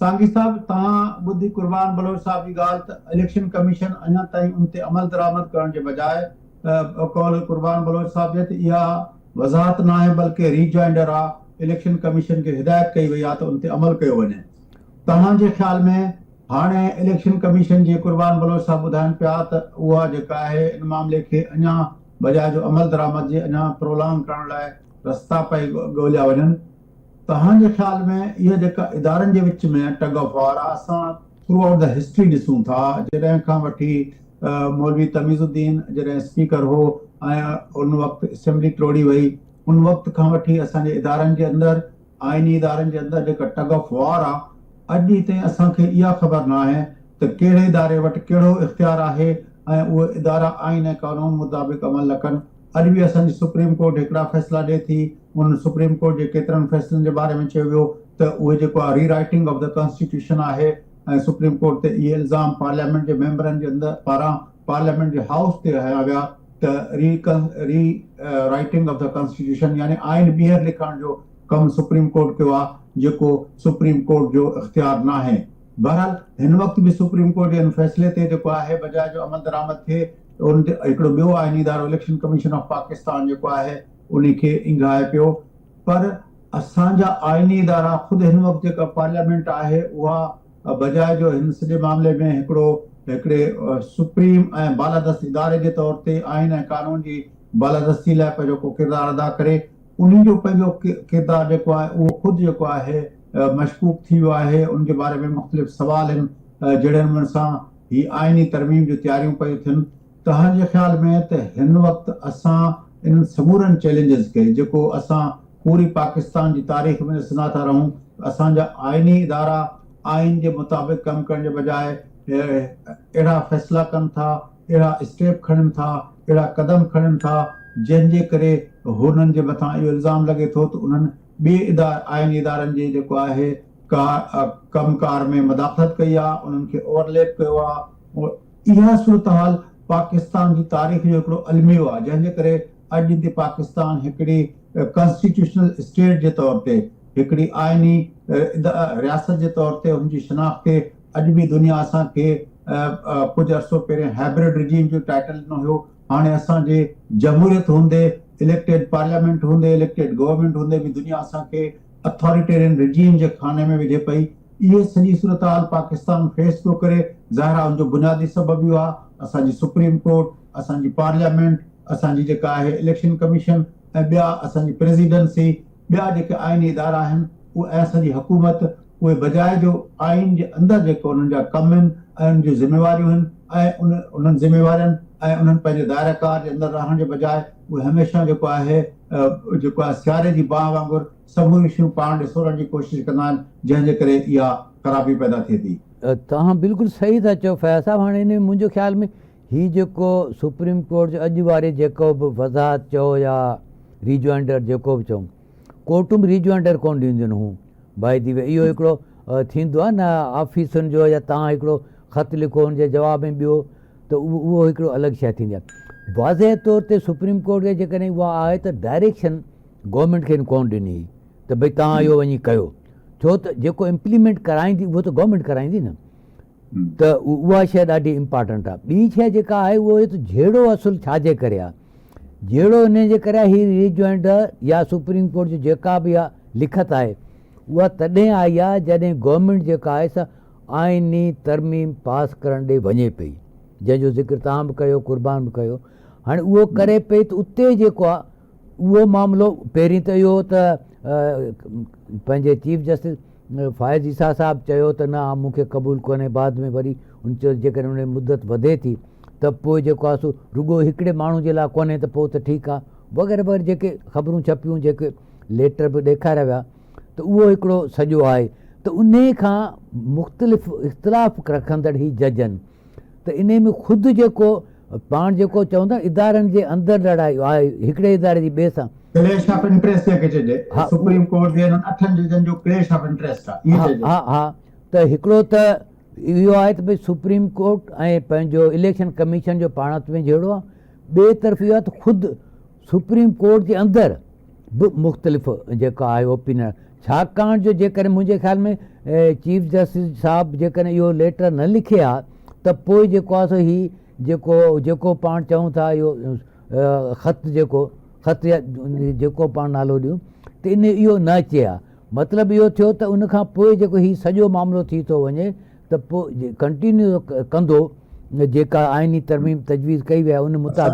سانگي صاحب توهان ٻڌي قربان بلوچ صاحب جي ڳالهه ته اليڪشن ڪميشن اڃا تائين ان تي عمل درآمد ڪرڻ جي بجاء قول قربان بلوچ صاحب جي ته اها وضاحت ناهي بلڪه ريجوائنڊر آ اليڪشن ڪميشن کي هدايت ڪئي وئي آ ته ان تي عمل ڪيو وڃي توهان جي خيال ۾ هاڻي اليڪشن ڪميشن جي قربان بلوچ صاحب ٻڌائن پيا ته اها جيڪا آهي ان معاملي کي اڃا بجاء جو عمل درآمد جي اڃا پرولانگ ڪرڻ لاء رستا پئي ڳوليا وڃن توهان جي خيال ۾ اها جيڪا ادارن جي وچ ۾ ٽگ آف وار آ اسان ٿرو آئوٽ the history ڏسون ٿا جڏهن کان وٺي مولوي تميز الدين جڏهن اسپيڪر هو ۽ ان وقت اسيمبلي ٽوڙي وئي ان وقت کان وٺي اسان جي ادارن جي اندر آئيني ادارن جي اندر جيڪا ٽگ آف وار آ اڄ ڏينهن تائين اسان کي اها خبر ناهي ته ڪهڙي اداري وٽ ڪهڙو اختيار آهي ۽ اهي ادارا آئين ۽ قانون مطابق عمل نه ڪن. اڄ به اسان جي سپريم ڪورٽ هڪڙا فيصلا ڏئي ٿي، ان سپريم ڪورٽ جي ڪيترن فيصلن جي باري ۾ چيو ويو ته اهي جيڪو آهي ري رائيٽنگ آف the constitution آهي ۽ سپريم ڪورٽ تي اهي الزام پارليامينٽ جي ميمبرن جي اندر پاران پارليامينٽ جي هائوس تي هنيا ويا ته rewriting of the constitution يعني آئين ٻيهر لکڻ جو ڪم سپريم ڪورٽ ڪيو آهي جيڪو سپريم ڪورٽ جو اختيار ناهي. بهرحال هن وقت به سپريم ڪورٽ جي ان فيصلي تي جيڪو آهي بجاء جو عملدرآمد ٿئي ان تي هڪڙو ٻيو آئيني ادارو اليڪشن ڪميشن آف پاڪستان جيڪو آهي انهي کي اينگهائي پيو پر اسان جا آئيني ادارا خود هن وقت جيڪا پارليامينٽ آهي اها بجاء جو هن سڄي معاملي ۾ هڪڙو هڪڙي سپريم ۽ بالادست اداري جي طور تي آئين ۽ قانون جي بالادستي لاء پنهنجو ڪو ڪردار ادا ڪري انهي جو پنهنجو ڪردار جيڪو آهي اهو خود جيڪو آهي مشڪوڪ ٿي ويو آهي ان جي باري ۾ مختلف سوال آهن جهڙي نموني سان هي آئيني ترميم جون تياريون پيون ٿين توهان جي خيال ۾ ته هن وقت اسان انهن سمورن چئلينجز کي جيڪو اسان پوري پاڪستان جي تاريخ ۾ ڏسندا ٿا رهون ته اسان جا آئيني ادارا آئين جي مطابق ڪم ڪرڻ جي بجاء اهڙا فيصلا ڪن ٿا، اهڙا اسٽيپ کڻن ٿا، اهڙا قدم کڻن ٿا جنهن جي ڪري هنن جي مٿان اهو الزام لڳي ٿو ته انهن ٻئي آئيني ادارن جي جيڪو آهي ڪا ڪم ڪار ۾ مداخلت ڪئي آهي، انهن کي اوورليپ ڪيو آهي. اها صورتحال پاڪستان جي تاريخ جو هڪڙو الميو آهي جنهن جي ڪري اڄ ڏينهن تي پاڪستان هڪڙي ڪانسٽيٽيوشنل اسٽيٽ جي طور تي هڪڙي آئيني رياست جي طور تي ان جي شناخت تي اڄ به دنيا اسان کي ڪجهه عرصو پهرين هائبرڊ رجيم جو ٽائيٽل ڏنو هيو هاڻي اسان جي جمهوريت هوندي اليڪٽيڊ پارليامينٽ هوندي اليڪٽيڊ گورنمينٽ هوندي به دنيا اسان کي اٿاريٽيرين رجيم جي خاني ۾ وجهي پئي اهي سڄي صورتحال پاڪستان فيس پيو ڪري ظاهر آهي ان جو بنيادي سبب اهو آهي اسان جي سپريم ڪورٽ اسان جي پارليامينٽ، اسان جي جيڪا آهي اليڪشن ڪميشن ۽ ٻيا اسان جي پريزيڊنسي، ٻيا جيڪي آئيني ادارا آهن اهي ۽ اسان جي حڪومت اهي بجاء جو آئين جي اندر جيڪو انهن جا ڪم آهن ۽ انهن جون ذميواريون آهن ۽ ان انهن ذميوارين ۽ انهن پنهنجي دائره ڪار جي اندر رهڻ جي بجاء اهي هميشه جيڪو آهي جيڪو آهي سياري جي باهه وانگر سموريون شيون پاڻ ڏي سورڻ جي ڪوشش ڪندا آهن جنهن جي ڪري اها خرابي پيدا ٿئي ٿي. توهان بلڪل صحيح ٿا چئو فياض صاحب هاڻي ان ۾ منهنجو خيال ۾ هي جيڪو سپريم ڪورٽ جو اڄ واري جيڪو به وضاحت چئو يا ريجوائنڊر جيڪو به چئون ڪورٽون به ريجوائنڊر ڪونه ڏينديون هون بائي the V اهو هڪڙو ٿيندو آهي نه آفيسن جو يا تان هڪڙو خط لکو ان جي جواب ۾ ٻيو ته اهو هڪڙو الڳ شيء ٿيندي آهي واضح طور تي سپريم ڪورٽ کي جيڪڏهن اها آهي ته ڊائريڪشن گورنمينٽ کي ڪونه ڏني هئي ته ڀئي تان اهو وڃي ڪيو ڇو ته جيڪو امپليمينٽ ڪرائيندي اهو ته گورنمينٽ ڪرائيندي نه ته اها شيء ڏاڍي امپارٽنٽ آهي. ٻي شيء جيڪا آهي اهو اهي ته جهيڙو اصل ڇا جي ڪري آهي؟ جهيڙو انهي جي ڪري آهي هي ريجوائنڊر يا سپريم ڪورٽ جو جيڪا به اها لکت آهي اها تڏهن آئي آهي جڏهن گورنمينٽ جيڪا آهي سا آئيني ترميم پاس ڪرڻ ڏي وڃي پئي جنهن جو ذڪر توهان به ڪيو قربان به ڪيو هاڻي اهو ڪري پئي ته اتي جيڪو آهي اهو معاملو پهرين ته اهو ته پنهنجي چيف جسٽس فائز عيسيٰ صاحب چيو ته نه مون کي قبول ڪونهي بعد ۾ وري هن چيو جيڪڏهن ان جي مدت وڌي ٿي ته پوء جيڪو آهي سو رڳو هڪڙي ماڻهو جي لاء ڪونهي ته پوء ته ٺيڪ آهي وغيره وغيره جيڪي خبرون ڇپيون جيڪي ليٽر به ڏيکاريا ويا ته اهو هڪڙو سڄو آهي ته انهي کان مختلف اختلاف رکندڙ هي ججن ته انهي ۾ خود جيڪو پاڻ جيڪو چون ٿا ادارن جي اندر لڙائي آهي هڪڙي اداري جي ٻئي سان. ڪليش آف انٽريسٽ جنهن کي چئجي سپريم ڪورٽ جي انهن اٺن ججن جو ڪليش آف انٽريسٽ آهي ائين چئجي. ها ها ته هڪڙو ته اهو آهي ته ڀئي سپريم ڪورٽ ۽ پنهنجو اليڪشن ڪميشن جو پاڻ ۾ جهيڙو آهي ٻئي طرف اهو آهي ته خود سپريم ڪورٽ جي اندر به مختلف جيڪا آهي اوپينين. ڇاڪاڻ جو جيڪڏهن منهنجي خيال ۾ چيف جسٽس صاحب جيڪڏهن اهو ليٽر نه لکي ها ته پوء جيڪو آهي سو هي جيڪو جيڪو پاڻ چئون ٿا اهو خط جيڪو خط يا جيڪو پاڻ نالو ڏيون ته ان اهو نه اچي ها مطلب اهو ٿيو ته ان کان پوء جيڪو هي سڄو معاملو ٿي ٿو وڃي ته پوء ڪنٽينيو ڪندو جيڪا آئيني ترميم تجويز ڪئي وئي آهي ان مطابق.